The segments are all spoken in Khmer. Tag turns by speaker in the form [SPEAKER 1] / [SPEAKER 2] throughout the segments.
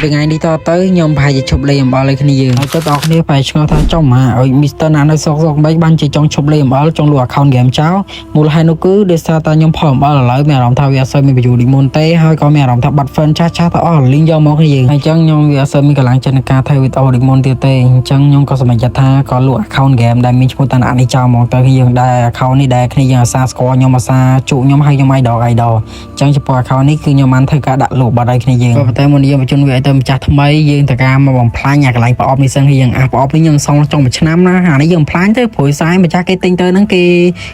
[SPEAKER 1] ពីថ្ងៃនេះតទៅខ្ញុំប្រហែលជាឈប់លេង ML ឲ្យគ្នាយើងហើយចុះតគ្នាប្រហែលឆ្ងល់ថាចង់មកឲ្យ Mr. ណានៅសុកសុកមិនបានជាចង់ឈប់លេង ML ចង់លក់ account game ចោលមូលហេតុនោះគឺដោយសារតែខ្ញុំផល ML ឥឡូវមានអារម្មណ៍ថាវាអត់សូវមាន view ដូចមុនទេហើយក៏មានអារម្មណ៍ថាបាត់ fan ចាស់ចាស់ទៅអស់លីងយកមកគ្នាយើងហើយអញ្ចឹងខ្ញុំវាអត់សូវមានកម្លាំងចិត្តในការធ្វើវីដេអូដូចមុនទៀតទេអញ្ចឹងខ្ញុំក៏សម្រេចចិត្តថាក៏លក់ account game ដែលមានឈ្មោះតាណានេះចោលមកទៅគ្នាយើងដែល account នេះដែលគ្នាយើងអាសាស្គាល់ខ្ញុំអាសាជួបខ្ញុំហើយខ្ញុំ idol idol អញ្ចឹងចំពោះ account នេះគឺខ្ញុំបានធ្វើការដាក់លក់បាត់ហើយគ្នាយើងក៏ប៉ុន្តែមុនយើងបញ្ជូនវាឲ្យទៅម្ចាស់ថ្មីយើងត្រូវការមកបំផ្លាញអាកន្លែងប្រអប់នេះសិនគឺយើងអាប្រអប់នេះខ្ញុំសង់ចុងមួយឆ្នាំណាអានេះយើងបំផ្លាញទៅព្រោះខ្សែម្ចាស់គេទិញទៅហ្នឹងគេ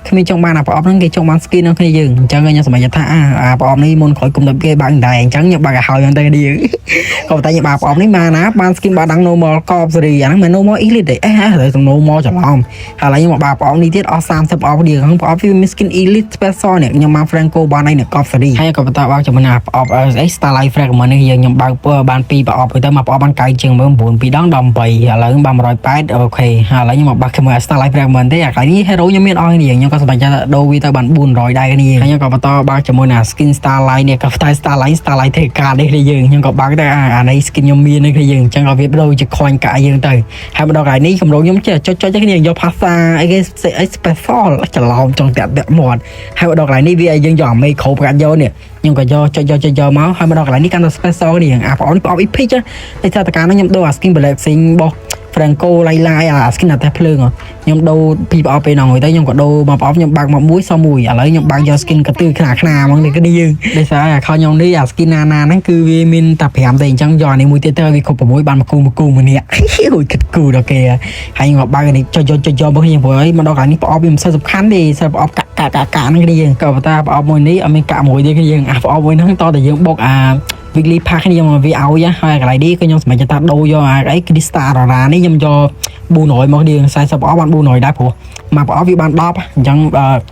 [SPEAKER 1] គ្មានចង់បានអាប្រអប់ហ្នឹងគេចង់បាន skin ហ្នឹងគ្នាយើងអញ្ចឹងខ្ញុំសម្រេចថាអាអាប្រអប់នេះមុនក្រោយគុំទៅគេបើកដែរអញ្ចឹងខ្ញុំបើកឲ្យហើយហ្នឹងទៅគ្នាយើងក៏ប៉ុន្តែខ្ញុំបើកប្រអប់នេះបានណាបាន skin បាដាំង normal កប់សេរីអាហ្នឹងមិន normal elite ទេអេទៅ normal ច្រឡំហើយឥឡូវខ្ញុំមកបើកប្រអប់នេះទៀតអស់30ប្រអប់គ្នាក្នុងប្រអប់វាមាន skin elite special នេះខ្ញុំមក Franco បានហើយនេះកប់សេរីហើយក៏បន្តបើកជាមួយណាប្រអប់អី Starlight Fragment នេះយើងខ្ញុំបើកបាន2ប្រអប់ទៅមកប្រអប់បាន9ជាងមើល9 2ដង18ឥឡូវបាន180OK ហើយឥឡូវខ្ញុំមកបើកជាមួយ Starlight Fragment ទេអាកន្លែងនេះ hero ខ្ញុំមានអស់នេះខ្ញុំក៏សម្រេចចិត្តដូរវាទៅបាន400ដែរគ្នាហើយខ្ញុំក៏បន្តបើកជាមួយណា skin Starlight នេះក៏តែ Starlight Starlight ធ្វើការនេះគ្នាយើងខ្ញុំក៏បើកទៅអានេះ skin ខ្ញុំមាននេះគ្នាយើងអញ្ចឹងក៏វាដូរជា coin កាក់យើងទៅហើយមកដល់កន្លែងនេះកម្រងខ្ញុំចេះចុចចុចគ្នាយកភាសាអីគេអី special ច្រឡំចង់តាក់តាក់មាត់ហើយមកដល់កន្លែងនេះវាឲ្យយើងយកអាមេគ្រូប្រកាសយកនេះខ្ញុំក៏យកចុចយកចុចយកមកហើយមកដល់កន្លែងនេះកាន់តែ special នេះអាប្រអប់នេះប្រអប់ epic តែថាតកាហ្នឹងខ្ញុំដូរអា skin Black Sing របស់ Franco ឡៃឡាយអា skin អាតេះភ្លើងខ្ញុំដូរពីរប្រអប់ពេលហ្នឹងហើយទៅខ្ញុំក៏ដូរមកប្រអប់ខ្ញុំបើកមកមួយសមួយឥឡូវខ្ញុំបើកយក skin កទឺខ្នាខ្នាហ្មងនេះគ្នាយើងដោយសារអាខខ្ញុំនេះអា skin ណាណាហ្នឹងគឺវាមានតែ5ទេអញ្ចឹងយកអានេះមួយទៀតទៅវាគ្រប់6បានមកគូមកគូម្នាក់អូយគិតគូដល់គេហើយខ្ញុំក៏បើកអានេះចុចយកចុចយកមកខ្ញុំព្រោះអីមកដល់កន្លែងនេះប្រអប់វាមិនសូវសំខាន់ទេសូវប្រអប់កាក់កាក់កាក់កាក់ហ្នឹងគ្នាយើងក៏ប៉ុន្តែប្រអប់មួយនេះអត់មានកាក់មួយទេគ្នាយើងអាប្រអប់មួយហ្នឹងតតែយើងបុកអា weekly pass នេះខ្ញុំមកវាឲ្យហើយកន្លែងនេះក៏ខ្ញុំសម្រេចចិត្តថាដូរយកអាអី Crystal Aurora នេះខ្ញុំយក400មកនេះ40ប្រអប់បាន400ដែរព្រោះមួយប្រអប់វាបាន10អញ្ចឹង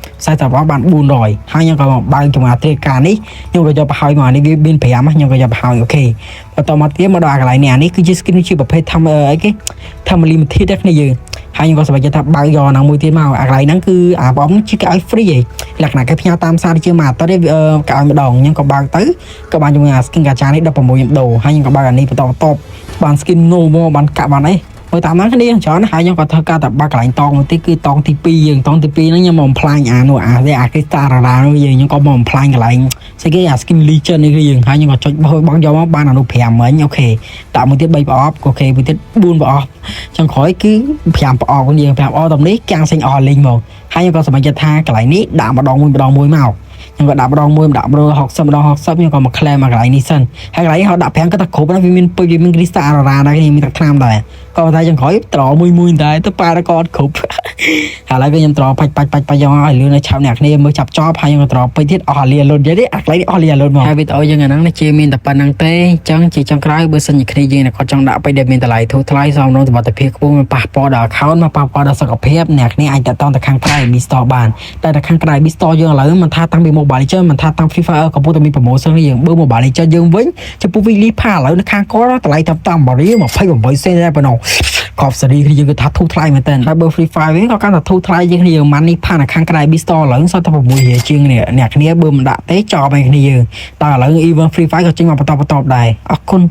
[SPEAKER 1] 40ប្រអប់បាន400ហើយខ្ញុំក៏មកបើកជាមួយអាត្រីការនេះខ្ញុំក៏យកប្រហើយមកនេះវាមាន5ខ្ញុំក៏យកប្រហើយ OK បន្តមកទៀតមកដល់អាកន្លែងនេះអានេះគឺជា skin ជាប្រភេទធម្មអីគេធម្ម limited ដែរគ្នាយើងហើយខ្ញុំក៏សម្រេចចិត្តថាបើកយកហ្នឹងមួយទៀតមកអាកន្លែងហ្នឹងគឺអាប្រអប់ហ្នឹងជាគេឲ្យ free ឯងលក្ខណៈគេផ្ញើតាមសារជាមួយអាទិត្យទេគេឲ្យម្ដងខ្ញុំក៏បើកទៅក៏បានជាមួយអា skin កាចានេះ16ខ្ញុំដូរហើយខ្ញុំក៏បើកអានេះបន្តតបបាន skin no មកបានកាក់បានអីមើលតាមហ្នឹងគ្នាច្រើនហើយខ្ញុំក៏ធ្វើការតែបើកកន្លែងតងមួយទៀតគឺតងទី2យើងតងទី2ហ្នឹងខ្ញុំមកបំផ្លាញអានោះអាអាគេ Star រ៉ានោះយើងខ្ញុំក៏មកបំផ្លាញកន្លែងស្អីគេអា skin legend នេះគឺយើងហើយខ្ញុំក៏ចុចបោះបងយកមកបានអានោះ5មិញ OK ដាក់មួយទៀត3ប្រអប់ OK មួយទៀត4ប្រអប់ចុងក្រោយគឺ5ប្រអប់យើង5ប្រអប់តំនេះកាំងសេងអស់លេងមកហើយខ្ញុំក៏សម្រេចចិត្តថាកន្លែងនេះដាក់ម្ដងមួយម្ដងមួយមកខ្ញុំក៏ដាក់ម្ដងមួយដាក់160ម្ដង60ខ្ញុំក៏មក claim មកកន្លែងនេះសិនហើយកន្លែងនេះហៅដាក់5ក៏តែគ្រប់ណាវាមានពេជ្រវាមាន crystal aurora ដែរគ្នាមានទឹកថ្នាំដែរក៏តែចុងក្រោយត្រមួយមួយដែរទៅប៉ាក៏អត់គ្រប់ ឥឡូវគឺខ្ញុំត្របាច់បាច់បាច់បាច់យកឲ្យលឿនឲ្យឆាប់អ្នកគ្នាមើលចាប់ចប់ហើយខ្ញុំក៏ត្រពេជ្រទៀតអស់អាលីលុននិយាយទេអាកន្លែងនេះអស់លីលុនមកហើយវីដេអូយើងអាហ្នឹងជាមានតែប៉ុណ្្នឹងទេអញ្ចឹងជាចុងក្រោយបើសិនជាគ្នាយើងគាត់ចង់ដាក់ពេជ្រដែលមានតម្លៃធូរថ្លៃសមរម្យសុវត្ថិភាពខ្ពស់មិនប៉ះពាល់ដល់ account មកប៉ះពាល់ដល់សុខភាពអ្នកគ្នាអាចតាក់ទងទៅខាងក្រៅ B Store បានតែតែខាងក្រៅ B Store យើងឥឡូវមិនថាតាំងពី Mobile Legends មិនថាតាំង Free Fire កំពុងតែមាន promotion នេះយើងបើ Mobile Legends យើងវិញចំពោះ weekly pass ឥឡូវនៅខាងគាត់តម្លៃតាមតាមបារី28សេនដែរប៉ុណ្ណោះកប់សេរីគ្នាយើងគឺថាធូរថ្លៃមែនតើហើយបើ Free Fire វិញក៏កាន់តែធូរថ្លៃជាងគ្នាយើង Money Pass នៅខាងក្រៅ B Store ឥឡូវសល់តែ6រៀលជាងនេះអ្នកគ្នាបើមិនដាក់ទេចប់ហើយគ្នាយើងតែឥឡូវ Even Free Fire ក៏ចេញមកបន្តបន្តដែរអរគុណ។